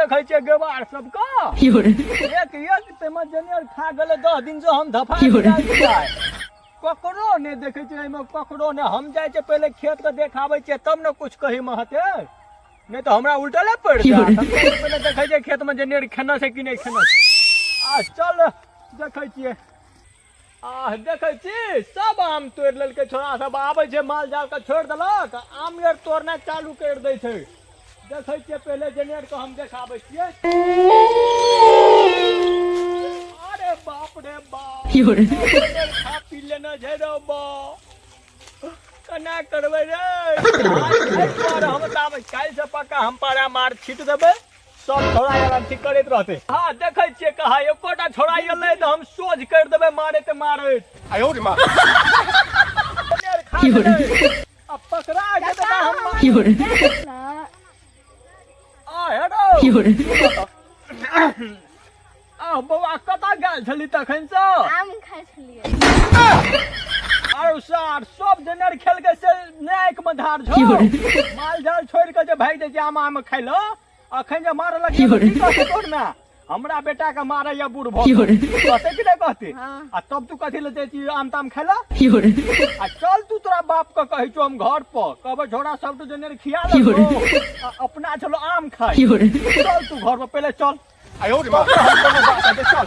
देखै छियै गेवार सबके एक एक ताहिमे जनेर खा गेलै 10 दिन से हम धफा दिया ककरो नहि देखै छियै एहिमे ककरो नहि। हम जाइ छियै पहिले खेत के देखाबै छियै तब ने कुछ कही मे हेतै, नहि तऽ हमरा उल्टले पड़ि जायत। हम पहिले देखै छियै खेत मे जनेर खेना छै कि नहि खेना छै। आ चल देखै छियै। आ देखै छी सब आम तोड़ि लेलकै छोड़ा सब, आबै छै माल जाल के छोड़ि देलक, आम आर तोड़नाइ चालू करि दै छै। देखै छियै पहिले जनेर के हम देखाबै छियै। अरे बाप रे बाप, जनेर खा पी लेने छै रे बा, केना करबै रे? हम तऽ काल्हि से पक्का हम पारा मार छीट देबै, सब छोड़ा यार अथी करैत रहते। हाँ देखै छियै कहा एकोटा छोड़ा एलै तऽ हम सोझ करि देबै मारैत मारैत। 哎呦我的妈！ खा गेलै। आ पकड़ा जेतै तऽ हम आ हेरो आ बौआ कतऽ गेल छली तखन से? आम खाइ छलियै। आरो सार सब जनर खेलकै से नाक मे धार छौ, माल जाल छोड़ि कऽ जे भागि जाइ छै आम आम खाइ लए। अखन जे मारऽ लगलै तऽ की कहतै तोहर माय? हमरा बेटा के मारैया बूढ़ भऽ कऽ। कहतै कि नहि कहतै? हाँ। आ तब तू कथी लए जाइ छी आम ताम खाइ लए? आ चल तू तोरा बाप के कहै छौ, हम घर पर कहबै झोरा सब तू जनेर खिया लेलको आ अपना छलो आम खाइ। चल तू घर पर पहिले चल। 哎呦我的妈！ हम कोनो बात हेतै, चल।